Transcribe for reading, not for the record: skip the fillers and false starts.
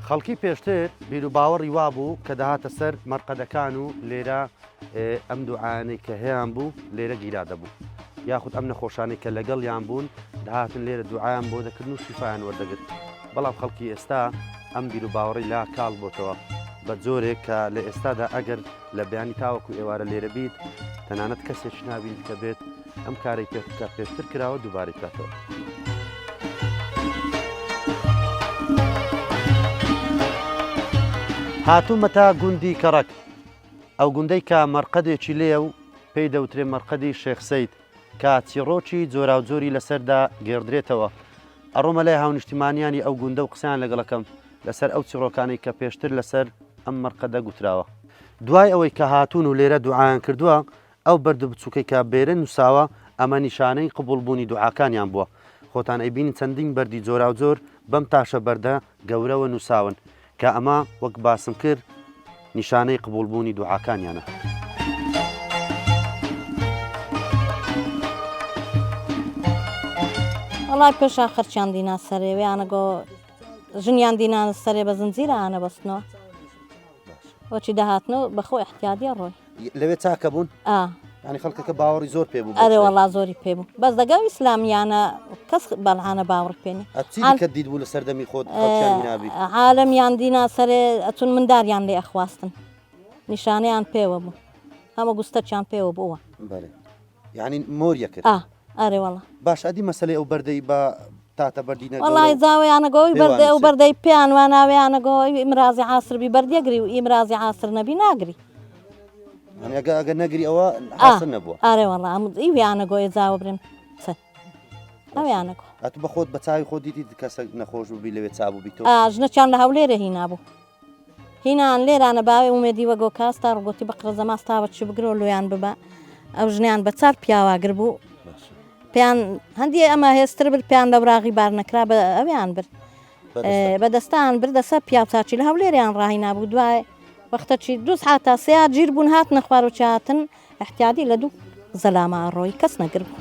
خەڵکی پێشتر بیروباوەڕی وابوو کە دەهاتە سەر مەرقەدەکان و لێرە ئەم دوعایانەی کە هەیان بوو لێرە گیرا دەبوو یاخود ئەم نەخۆشانەی کە لەگەڵیان بوون دەهاتن لێرە دوعایان بۆ دەکردن و شیفایان وەردەگرت بەڵام خەڵکی ئێستا ئەم بیروباوەڕی لا کاڵ بۆتەوە بە جۆرێک کە لە ئێستادا ئەگەر لە بەیانی تاوەکو ئێوارە لێرە بیت تەنانەت کەسێک نابینیت کە بێت ئەم کارەی پێ کە پێشتر کراوە دووبارەی بکاتەوە. هاتوومەتە گوندی کەڕەک، ئەو گوندەی کە مەرقەدێکی لێیە و پێی دەوترێ مەرقەدی شێخ سەید کە چیڕۆکی جۆراوجۆری لەسەردا گێڕدرێتەوە. ئەڕۆمە لای هاونیشتیمانیانی ئەو گوندە و قسەیان لەگەڵ ئەکەم لەسەر ئەو چیڕۆکانەی کە پێشتر لەسەر ئەم مەرقەدە گوتراوە. دوای ئەوەی کە هاتوون و لێرە دوعایان کردووە، ئەو بەردە بچووکەی کە بێرە نووساوە ئەمە نیشانەی قبوڵ بوونی دوعاکانیان بووە. خۆتان ئەیبینن چەندین بەردی جۆراوجۆر بەم تاشە بەردە گەورەوە نووساون کە ئەمە وەک باسم کرد نیشانەی قبوڵ بوونی دوعاکانیانە. وەڵای پێشا خەرچیان دینا سەرێ ویانە گۆ ژنیان دینا سەرێ بە زنجیرە ئانە بەستنەوە وەچی دەهاتنەوە بەخۆ احتیادیە ڕۆی لەوێ چاکە بوون؟ ئا. یانی خەڵکەکە باوەڕی زۆر پێ بوو بەو ئەرێ شتەی. وەڵا زۆری پێ بوو بەس دەگەڵ ئیسلامیانە کەس بەڵعانە باوەڕی پێ نیە. ئە چی عال دیکەت دیت بوو لە سەردەمی خۆت خەڵکیان هینابی؟ عالەمیان دینا سەرێ ئەچون منداریان لێ ئەخواستن نیشانەیان پێوە بوو هەمە گوستەکیان پێوە بووە. بەڵێ. یانی مۆریە کرد. ئا ئەرێ وەڵا. باشە ئەدی مەسەلەی ئەو بەردەی بە تاتە بەردی نە گەورە وەڵای و جاوەیانە گۆی پێ بەردەی ئەو وانووسێ. بەردەی پێیان وا ناوێیانە گۆی مرازی عاسر بی بەردیە گری و ئی مرازی عاسر نەبی ناگری. یانی ئەگە ئەگە نەگری ئەوە ئا حاسر نەبووە. ئارێ وەڵا ئەم ئی ویانە گۆی جاوە برێم چ ئەویانە گۆ. ئەتوو بە خۆت بە چاوی خۆت دیتیت کەسەک نەخۆش ببی لەوێ چا بووبی تۆ؟ ئا ژنەکیان لە هەولێرێ هینابوو. هینان لێرانە باوێ ئومێدی وە گۆ کاس تا ڕگۆتی بقرە زەماس تاوە چ بگرۆ لۆیان ببە ئەو ژنیان بە چار پیاواگر بوو پێیان هەندی ئەمە هێستر برد پێیان لە وراغی بار نەکرا بە ئەویان برد بەدەستان بردەسە پیاوچاچی لە هەولێریان ڕاهی نابوو دوای وەختەچی دوو سعاتا سیا گیر بوون هات نەخوار و چاتن احتیادی لە دوو زەلاما ڕۆی کەس نەگر بوو.